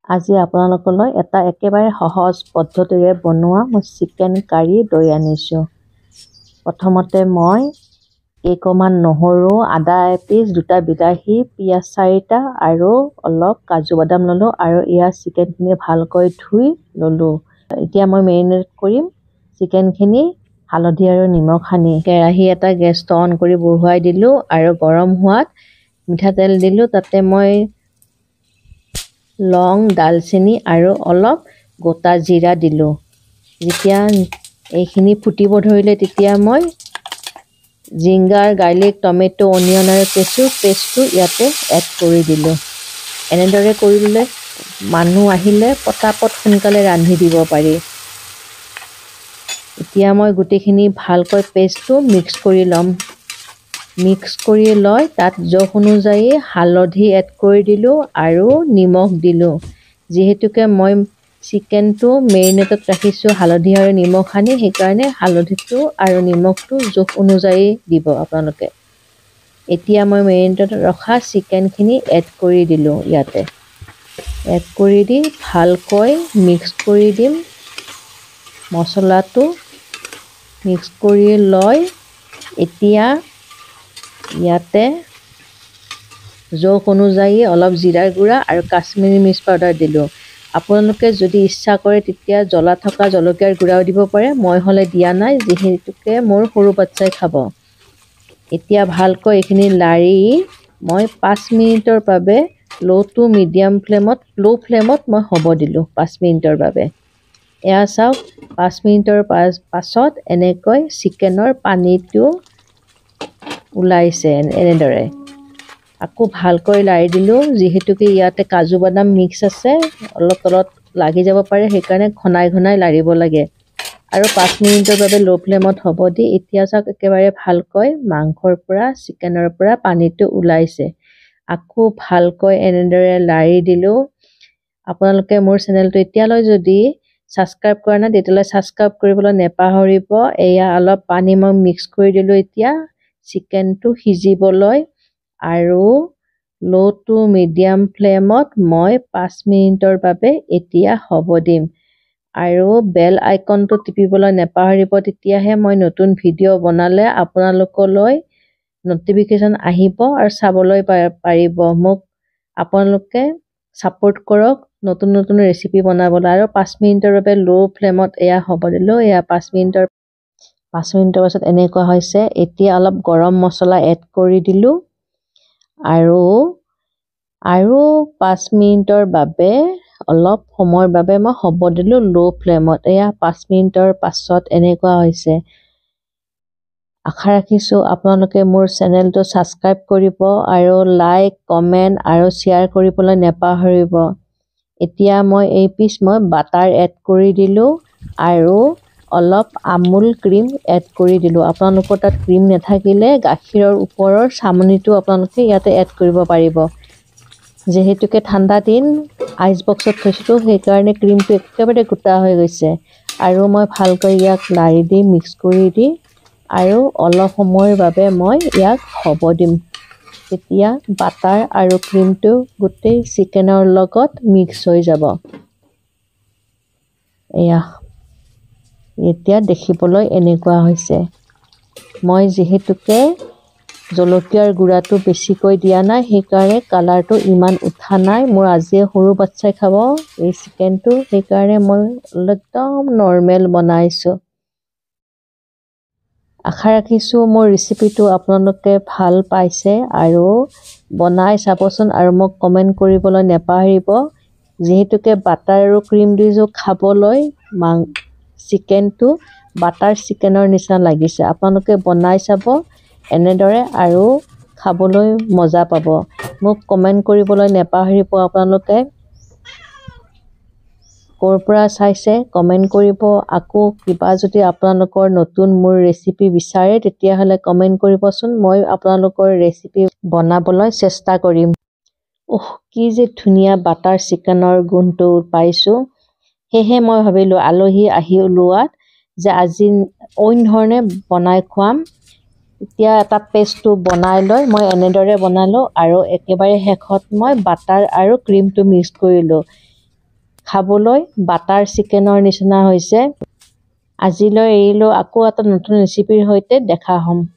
আজি আপোনালোকলৈ এটা একেবাৰে সহজ পদ্ধতিৰে বনোৱা মই চিকেন কাৰী লৈ আনিছোঁ। প্ৰথমতে মই কেইকমান নহৰু, আদা এপিচ, দুটা বিলাহী, পিঁয়াজ চাৰিটা আৰু অলপ কাজু বাদাম ল'লোঁ আৰু ইয়াৰ চিকেনখিনি ভালকৈ ধুই ল'লোঁ। এতিয়া মই মেৰিনেট কৰিম চিকেনখিনি হালধি আৰু নিমখ সানি। কেৰাহী এটা গেছটো অন কৰি বহুৱাই দিলোঁ আৰু গৰম হোৱাত মিঠাতেল দিলোঁ। তাতে মই লং, ডালচেনি আৰু অলপ গোটা জিৰা দিলোঁ। যেতিয়া এইখিনি ফুটিব ধৰিলে তেতিয়া মই জিঞ্জাৰ, গাৰ্লিক, টমেট', অনিয়ন আৰু কেচু পেষ্টটো ইয়াতে এড কৰি দিলোঁ। এনেদৰে কৰি ল'লে মানুহ আহিলে পটাপট সোনকালে ৰান্ধি দিব পাৰি। এতিয়া মই গোটেইখিনি ভালকৈ পেষ্টটো মিক্স কৰি ল'ম। মিক্স কৰি লৈ তাত জোখ অনুযায়ী হালধি এড কৰি দিলোঁ আৰু নিমখ দিলোঁ। যিহেতুকে মই চিকেনটো মেৰিনেটত ৰাখিছোঁ হালধি আৰু নিমখ সানি, সেইকাৰণে হালধিটো আৰু নিমখটো জোখ অনুযায়ী দিব আপোনালোকে। এতিয়া মই মেৰিনেটত ৰখা চিকেনখিনি এড কৰি দিলোঁ। ইয়াতে এড কৰি দি ভালকৈ মিক্স কৰি দিম। মছলাটো মিক্স কৰি লৈ এতিয়া ইয়াতে জোখ অনুযায়ী অলপ জিৰাৰ গুড়া আৰু কাশ্মীৰী মিৰ্চ পাউডাৰ দিলোঁ। আপোনালোকে যদি ইচ্ছা কৰে, তেতিয়া জ্বলা থকা জলকীয়াৰ গুড়াও দিব পাৰে। মই হ'লে দিয়া নাই, যিহেতুকে মোৰ সৰু বাচ্ছাই খাব। এতিয়া ভালকৈ এইখিনি লাৰি মই 5 মিনিটৰ বাবে ল' টু মিডিয়াম ফ্লেমত, ল' ফ্লেমত মই হ'ব দিলোঁ 5 মিনিটৰ বাবে। এয়া চাওক, 5 মিনিটৰ পাছত এনেকৈ চিকেনৰ পানীটো ওলাইছে। এনেদৰে আকৌ ভালকৈ লাৰি দিলোঁ। যিহেতুকে ইয়াতে কাজু বাদাম মিক্স আছে, অলপ তলত লাগি যাব পাৰে, সেইকাৰণে ঘনাই ঘনাই লাৰিব লাগে। আৰু 5 মিনিটৰ বাবে ল' ফ্লেমত হ'ব দি এতিয়া চাওক, একেবাৰে ভালকৈ মাংসৰ পৰা, চিকেনৰ পৰা পানীটো ওলাইছে। আকৌ ভালকৈ এনেদৰে লাৰি দিলোঁ। আপোনালোকে মোৰ চেনেলটো এতিয়ালৈ যদি ছাবস্ক্ৰাইব কৰা নাই, তেতিয়াহ'লে ছাবস্ক্ৰাইব কৰিবলৈ নেপাহৰিব। এয়া অলপ পানী মই মিক্স কৰি দিলোঁ এতিয়া চিকেনটো সিজিবলৈ আৰু ল' টু মিডিয়াম ফ্লেমত মই 5 মিনিটৰ বাবে এতিয়া হ'ব দিম। আৰু বেল আইকনটো টিপিবলৈ নেপাহৰিব, তেতিয়াহে মই নতুন ভিডিঅ' বনালে আপোনালোকলৈ ন'টিফিকেশ্যন আহিব আৰু চাবলৈ পাৰিব। মোক আপোনালোকে ছাপোৰ্ট কৰক নতুন নতুন ৰেচিপি বনাবলৈ। আৰু 5 মিনিটৰ বাবে ল' ফ্লেমত এয়া হ'ব দিলোঁ। এয়া 5 মিনিটৰ পাছত এনেকুৱা হৈছে। এতিয়া অলপ গৰম মছলা এড কৰি দিলোঁ আৰু আৰু 5 মিনিটৰ বাবে, অলপ সময়ৰ বাবে মই হ'ব দিলোঁ ল' ফ্লেমত। এয়া 5 মিনিটৰ পাছত এনেকুৱা হৈছে। আশা ৰাখিছোঁ আপোনালোকে মোৰ চেনেলটো ছাবস্ক্ৰাইব কৰিব আৰু লাইক, কমেণ্ট আৰু শ্বেয়াৰ কৰিবলৈ নেপাহৰিব। এতিয়া মই এই পিচ মই বাটাৰ এড কৰি দিলোঁ আৰু অলপ আমুল ক্ৰীম এড কৰি দিলোঁ। আপোনালোকৰ তাত ক্ৰীম নাথাকিলে গাখীৰৰ ওপৰৰ চামনিটো আপোনালোকে ইয়াতে এড কৰিব পাৰিব। যিহেতুকে ঠাণ্ডা দিন, আইচ বক্সত থৈছিলোঁ, সেইকাৰণে ক্ৰীমটো একেবাৰে গোটা হৈ গৈছে। আৰু মই ভালকৈ ইয়াক লাৰি দি, মিক্স কৰি দি আৰু অলপ সময়ৰ বাবে মই ইয়াক হ'ব দিম। তেতিয়া বাটাৰ আৰু ক্ৰীমটো গোটেই চিকেনৰ লগত মিক্স হৈ যাব। এয়া এতিয়া দেখিবলৈ এনেকুৱা হৈছে। মই যিহেতুকে জলকীয়াৰ গুড়াটো বেছিকৈ দিয়া নাই, সেইকাৰণে কালাৰটো ইমান উঠা নাই। মোৰ আজি সৰু বাচ্ছাই খাব এই চিকেনটো, সেইকাৰণে মই একদম নৰ্মেল বনাইছোঁ। আশা ৰাখিছোঁ মোৰ ৰেচিপিটো আপোনালোকে ভাল পাইছে আৰু বনাই চাবচোন আৰু মোক কমেণ্ট কৰিবলৈ নেপাহৰিব। যিহেতুকে বাটাৰ আৰু ক্ৰীম দিছোঁ, খাবলৈ চিকেনটো বাটাৰ চিকেনৰ নিচিনা লাগিছে। আপোনালোকে বনাই চাব এনেদৰে আৰু খাবলৈ মজা পাব। মোক কমেণ্ট কৰিবলৈ নেপাহৰিব। আপোনালোকে ক'ৰ পৰা চাইছে কমেণ্ট কৰিব। আকৌ কিবা যদি আপোনালোকৰ নতুন মোৰ ৰেচিপি বিচাৰে, তেতিয়াহ'লে কমেণ্ট কৰিবচোন, মই আপোনালোকৰ ৰেচিপি বনাবলৈ চেষ্টা কৰিম। উহ, কি যে ধুনীয়া বাটাৰ চিকেনৰ গোন্ধটো পাইছোঁ! সেয়েহে মই ভাবিলোঁ আলহী আহি ওলোৱাত যে আজি অইন ধৰণে বনাই খুৱাম। এতিয়া এটা পেষ্টটো বনাই লৈ মই এনেদৰে বনালোঁ আৰু একেবাৰে শেষত মই বাটাৰ আৰু ক্ৰীমটো মিক্স কৰিলোঁ। খাবলৈ বাটাৰ চিকেনৰ নিচিনা হৈছে। আজিলৈ এৰিলোঁ, আকৌ এটা নতুন ৰেচিপিৰ সৈতে দেখা হ'ম।